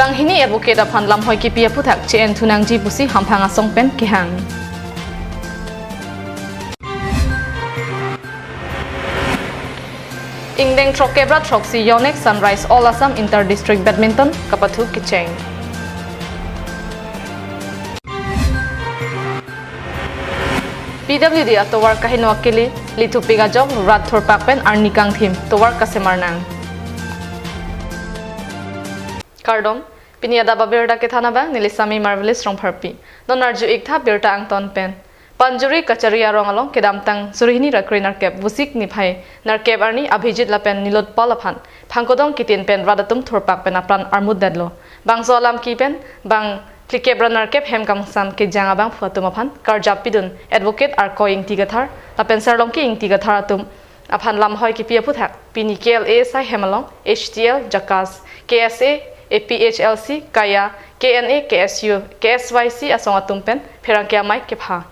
Bang hini advocate aphan lam hoi ki pia phuthak chen thunang ji pusi hamphanga songpen kihang. Ingdeng Trok Kebra Troksi Yonex Sunrise All Assam Inter District Badminton Kapathu Kicheng. PWD atowar kahino akili lithupiga jog Rathor Pakpen Arnikang Thim Towar Kasemarnang. Kardom Piniada Babirda Kethana Bang Nilisami Marvelous Rongpharpi Nonarju Iktha Birta Angton Pen Panjuri Kacharia Rongalong Kedamtang Surihini Rakri Narkep Vusik Niphai Narkep Arni Abhijit Lapen Nilot Palaphan Phangkodong Kitin Pen Radatum Thorpak Pen Apran Armud Dadlo Bangso Alam Ki Pen Bang Klikebra Narkep Hem Kamsam Ke Jangabang Phuatumaphan Karjap Pidun Advocate Ar Koing Tigathar Lapen Sarlongki Ing Tigathar Atum Aphan Lam Hoi Ki Pia Phuthak Pini KLA Sai Hemalong HTL Jakas KSA APHLC Kaya KNA KSU KSYC Asong Atumpen Pherangkia Mai Kepha.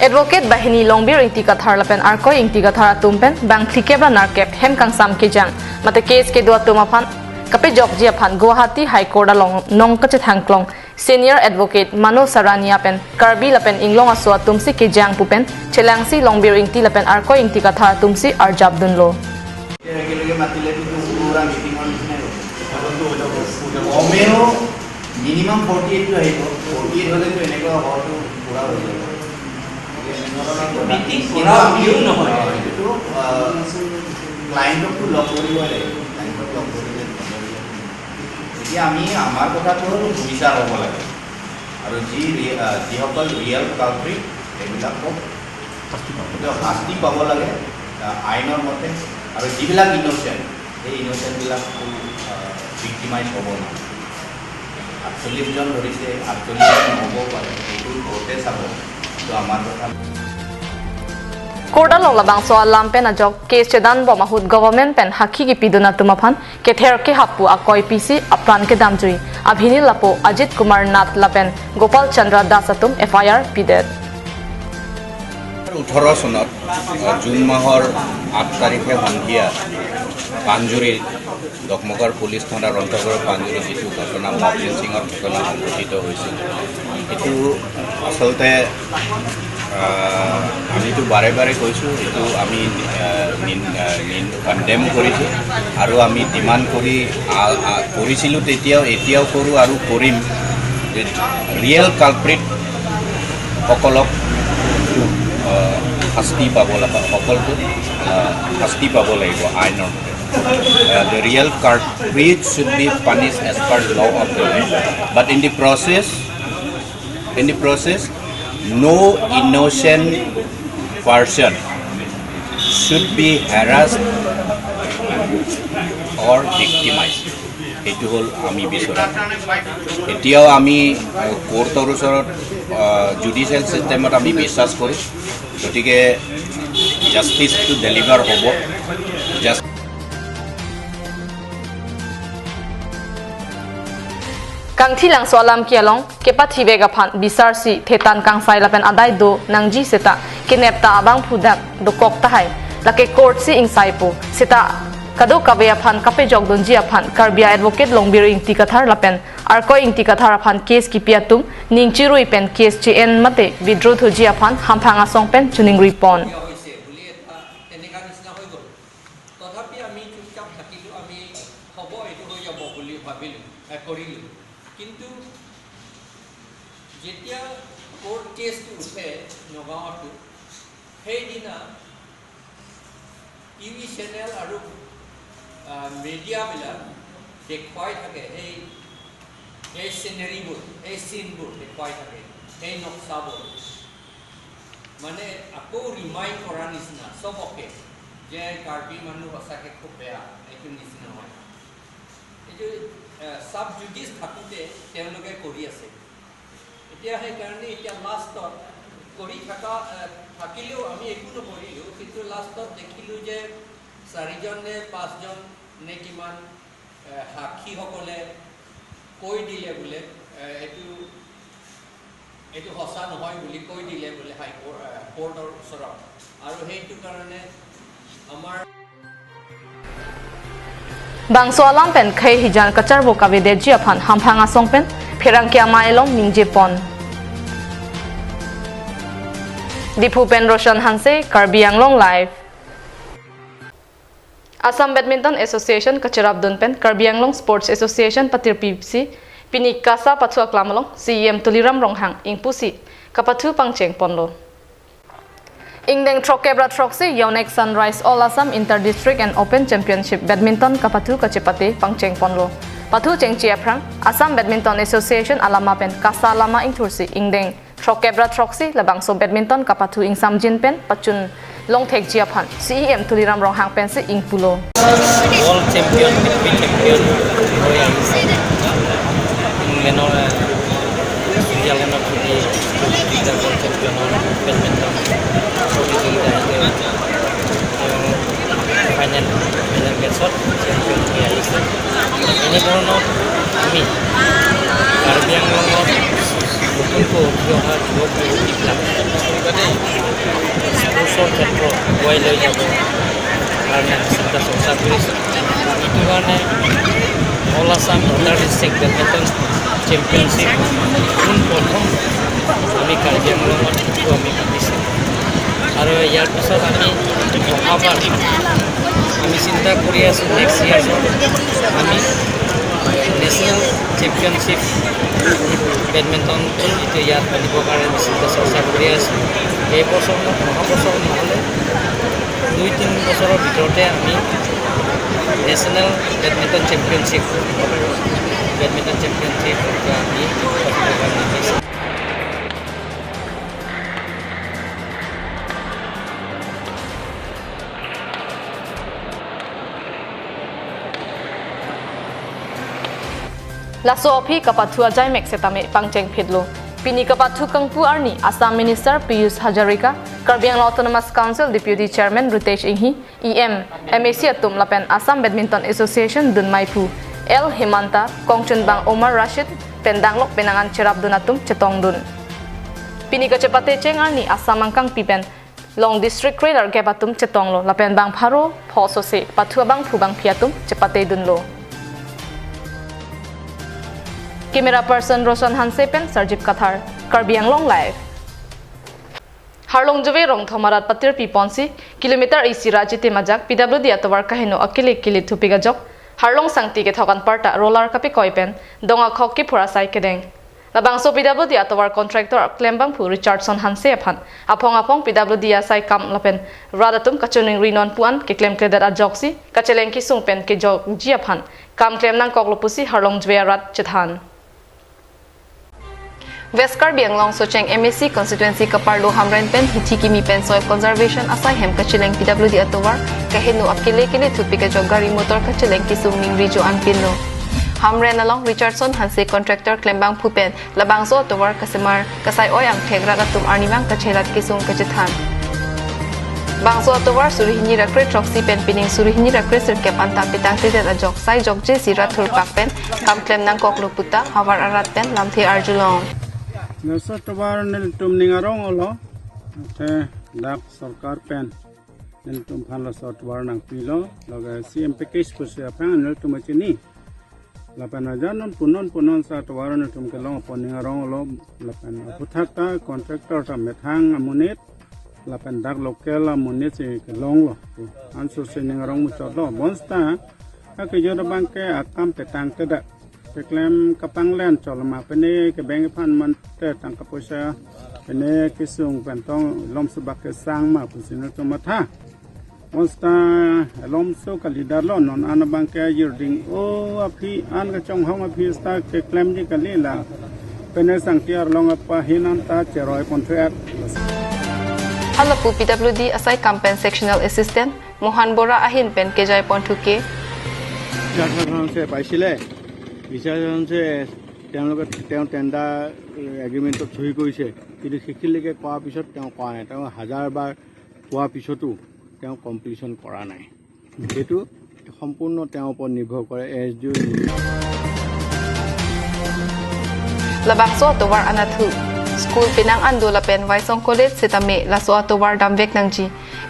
Advocate Bahini Longbir ingti kathar lapen arkoi ingti kathar atumpen bang thlikebra narkep hem kangsam ke jang mate case ke dua tumaphan kape jok ji aphan Guwahati High Court along nong kache thangklong Senior Advocate Manu Sarania pen Karbi lapen inglong aswa tumsi ke jang pupen chelangsi Longbir ingti lapen arkoi ingti kathar tumsi arjab dunlo. একেলগে মাতিলেতো পুৰা মিটিঙৰ নিচিনাই কমেও minimum 48টো আহিব। 48 হ'লেতো এনেকুৱা হোৱাটো পূৰা হৈ যাব। এইটো ক্লাইণ্টকতো লগ কৰিবই লাগিব। ক্লাইণ্টক লগ কৰিলে এতিয়া আমি আমাৰ কথাটো হ'ল বিচাৰ হ'ব লাগে আৰু যিসকল ৰিয়েল কালপ্ৰিট সেইবিলাকক শাস্তি পাব লাগে আইনৰ মতে আৰু যিবিলাক ইন'চেণ্ট সেই ইন'চেণ্টবিলাকো ভিক্টিমাইজ হ'ব নহয়। 48জন ধৰিছে, 48জন নহ'বও পাৰে, সেইটো কোৰ্টে চাব, সেইটো আমাৰ কথা। Korda long labang so alam pen ajok case chedan bo mahut government pen hakhi ki piduna tumaphan ke ther ke hapu akoi pc apran ke damjui Abhini Lapo Ajit Kumar Nath lapen Gopal Chandra Das atum FIR pidet. 18 চনত June মাহৰ 8 তাৰিখে সন্ধিয়া পাঞ্জুৰীৰ দকমকাৰ police থানাৰ অন্তৰ্গত পাঞ্জুৰীৰ যিটো ঘটনা মব লিঞ্চিঙৰ ঘটনা সংঘটিত হৈছিল, সেইটো আচলতে আমিতো বাৰে বাৰে কৈছোঁ, এইটো আমি কণ্ডেম কৰিছোঁ আৰু আমি ডিমাণ্ড কৰিছিলোঁ তেতিয়াও, এতিয়াও কৰোঁ আৰু কৰিম যে ৰিয়েল কালপ্ৰিটসকলক শাস্তি পাব লাগিব, সকলটো শাস্তি পাব লাগিব আইনৰ মতে। The real culprit should be punished as per law of the land. But in the process, no innocent person should be harassed or victimized. সেইটো হ'ল আমি বিচৰা। এতিয়াও আমি কোৰ্টৰ ওচৰত জুডিচিয়েল ছিষ্টেমত আমি বিশ্বাস কৰোঁ, গতিকে জাষ্টিছটো ডেলিভাৰ হ'ব। Kangthi lang so alam ki along kepa thibega phan bisar si thetan kangsai lapen adai do nangji seta kinepta abang phudak do kok ta hai lake court si ingsai pu seta kado kabeya phan kape jog donji aphan Karbia advocate Longbir ingti kathar lapen arko ingti kathar aphan case ki piatum ningchirui pen case chn mate withdraw thuji aphan hamphanga song pen chuning ripon. কিন্তু যেতিয়া court কেছটো উঠে নগাঁৱতো, সেইদিনা TV channel আৰু মিডিয়াবিলাক দেখুৱাই থাকে, সেই চিনেৰীবোৰ, সেই চিনবোৰ দেখুৱাই থাকে, সেই নক্সাবোৰ, মানে আকৌ ৰিমাইণ্ড কৰা নিচিনা চবকে যে কাৰ্বি মানুহ সঁচাকৈ খুব বেয়া, এইটো নিচিনা হয়। এইটো চাব জুডিচ থাকোঁতে তেওঁলোকে কৰি আছে। এতিয়া সেইকাৰণে এতিয়া লাষ্টত কৰি থাকিলেও আমি একো নকৰিলোঁ, কিন্তু লাষ্টত দেখিলোঁ যে 4জন নে 5জন নে কিমান সাক্ষীসকলে কৈ দিলে বোলে এইটো সঁচা নহয় বুলি কৈ দিলে বোলে হাইকোৰ্ট কোৰ্টৰ ওচৰত, আৰু সেইটো কাৰণে আমাৰ Bangso alam pen khay hijan kacharbo kabe de ji aphan hamphanga song pen pherang kya mailong ningje pon. Diphu pen Roshan Hanse Karbi Anglong live. Assam Badminton Association kacharab dun pen Karbi Anglong Sports Association patir PPC pini kasa pathua klamalong CEM Tuliram Ronghang ingpusi kapathu pangcheng ponlo. Ingdeng Trokebra Troxy Yonex Sunrise All Assam Inter District and Open Championship Badminton kapathu kachepate pangcheng ponlo. Pathu chengchi aprang Assam Badminton Association alama pen kasa lama ingthursi ingdeng Trokebra Troxy labangso badminton kapathu ing samjin pen pachun long thek ji aphan CEM Tuliram Ronghang pen si ingpulo. World champion, P champion হৈ আহিছে। ইংলেণ্ডৰ ছুইজাৰলেণ্ডত প্ৰতিযোগিতা world চেম্পিয়নৰ badminton প্ৰতিযোগিতা তেওঁ final মেটছত champion হৈ আহিছে। এনেধৰণৰ আমি কাৰ্বি আংলঙত নতুনকৈ উঠি অহা যুৱক যুৱতীবিলাক স্পৰ্টছৰ ক্ষেত্ৰত আগুৱাই লৈ যাব কাৰণে আমি চিন্তা চৰ্চা কৰিছোঁ। এইটো কাৰণে all Assam inter district badminton championship পোনপ্ৰথম আমি কাৰ্বি আংলঙত এইটো আমি পাতিছোঁ। আৰু ইয়াৰ পিছত আমি অহাবাৰ আমি চিন্তা কৰি আছোঁ নেক্সট ইয়াৰ্ছত আমি নেশ্যনেল চেম্পিয়নশ্বিপ বেডমিণ্টন এইটো ইয়াত পাতিবৰ কাৰণে আমি চিন্তা চৰ্চা কৰি আছোঁ। এই বছৰ অহা বছৰ নহ'লে 2-3 বছৰৰ ভিতৰতে আমি নেশ্যনেল বেডমিণ্টন চেম্পিয়নশ্বিপ আমি পাতিবৰ কাৰণে দিছোঁ। Laso ophi kapathua jai meksetame pangcheng phidlo. Pini kapathu kangpu arni Assam Minister Piyush Hazarika, Karbi Anglong Autonomous Council Deputy Chairman Ritesh Inghi, EM MAC atum lapen Assam Badminton Association Dunmaipu L Himanta Kongchunbang Omar Rashid pendanglok penangan cherap dunatum chetong dun. Pini kachepate cheng arni Assam angkang pipen Long District Creator gebatum chetonglo lapen bang pharo phoso se pathua bang phubang phiatum chepate dunlo. Camera person Roshan Hanse pen Sarjip Kathar, Karbi Anglong live. Harlong juve rong thomarat patir piponsi kilometer isi rajite majak PWD atwar kahino akile kili thupiga jok Harlong sangti ke thokan parta roller kapi koipen donga khok ki phura sai kedeng. Labangso PWD atwar contractor klembang phu Richardson Hanse aphan apong apong PWD asai kam lapen radatum kachuning rinon puan ke klem kledat ajoksi kacheleng ki sungpen ke jok ji aphan kam klem nang koklopusi Harlong juve rat chethan. West Karbi Anglong Socheng MAC constituency kaparlo hamren pen hichikimi pen soil conservation asai hem kacheleng PWD atowar kahenu akile kile thupika jok gari motor kacheleng kisung ning rijo anpinlo. Hamren along Richardson Hanse contractor klembang phupen labangso atowar kasemar kasai oi ang thegra ratum arnimang kachelat kisung kachethan. Bangso atowar surihini rakre troxy pen pining surihini rakre sirkep anta pitang tidet ajok sai jok je sira thur pak pen kam klem nang koklo puta hawar arat pen lamthe arjulong. Nasa tobar nil tum ningarong olo te dak sarkar pen nil tum phan la tobar nang pilo laga CM package puse apang nil tum chini lapan aja non punon punon sa tobar nil tum kelong pon ningarong olo lapan puthata contractor ta methang amunit lapan dak local amunit se kelong lo ansu se ningarong mu chot lo bonsta ka ke jor bang ke akam petang te da Klem kapang len cholma pene ke beng phan man te tang ka poisa pene ke sung pan tong lom subak ke sang ma pusin to matha onsta lom so ka leader lo non an bang ke yurding o aphi an ka chong hong aphi sta ke klem ji ka le la pene sang tiar long apa hinan ta cheroi contract. Halapu PWD asai campaign sectional assistant Mohan Bora ahin pen ke jai ponthu ke পাইছিলে বিচাৰজনছে তেওঁলোকে তেওঁ tender এগ্ৰিমেণ্টত চহী কৰিছে, কিন্তু সেইখিনিলৈকে কোৱাৰ পিছত তেওঁ কৰা নাই। তেওঁ হাজাৰবাৰ কোৱাৰ পিছতো তেওঁ কমপ্লিশ্যন কৰা নাই। সেইটো সম্পূৰ্ণ তেওঁৰ ওপৰত নিৰ্ভৰ কৰে। S D Labangso atowar anathu School Pinang Andola Pen Waisong College Sitame Laso atowar Damvek Nangji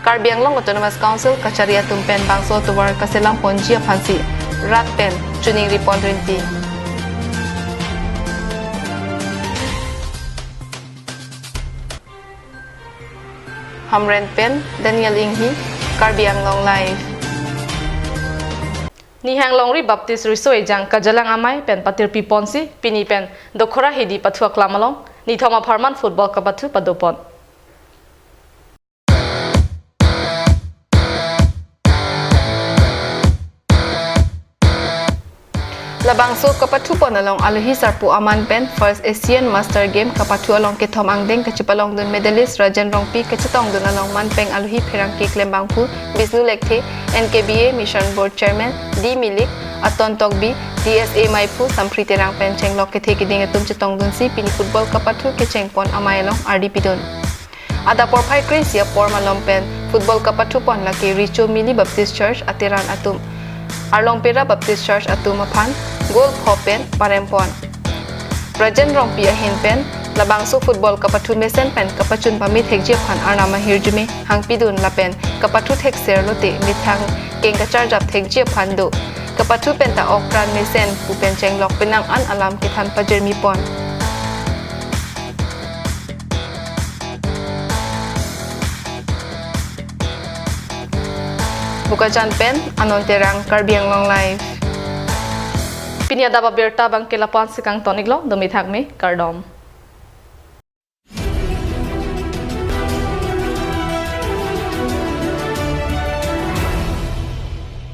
Karbi Anglong Autonomous Council Kacharia Tumpen Bangso atowar Kaselang Ponji Aphansi rat pen chuning ripon rinpi. Hamren pen Daniel Inghi Karbi Anglong Live. Ni hang long ri Baptist risoi jang kajalang amai pen patir pi ponsi pini pen dokhora hidi pathua klamalong ni thoma farman football kapathu padopon. Labangso kapathu ponalong aluhi sarpu aman pen first Asian Master Game kapathu along ke thom angdeng kachipalong dun medalist Rajan Rongpi kachatong dun along manpeng aluhi pherang ke klembangphu Bisnu Lekthe NKBA Mission Board Chairman D Milik Aton Tokbi DSA Maipu Samphri Terang pen chenglok ke the kiding atum chatong dun si pini football kapathu ke chengpon amayalong RDP dun. Ada por phai Kresia por malom pen football kapathu pon lake Richo Mili Baptist Church ateran atum Arlong Pera Baptist Church atum aphan gol khopen parempon. Rajan Rongpi ahin pen labangso football kapathu mesen pen kapachun pami thekje phan arnama hirjume hangpidun lapen kapathu thek serlote mithang kengka charjap thekje phan do kapathu pen ta okran mesen pupen chenglok penang an alam kithan pajermi pon. Bukajan pen anon terang Karbi Anglong Live. Pinia daba berta bang kelapan sikang toniklo domi thakme kardom.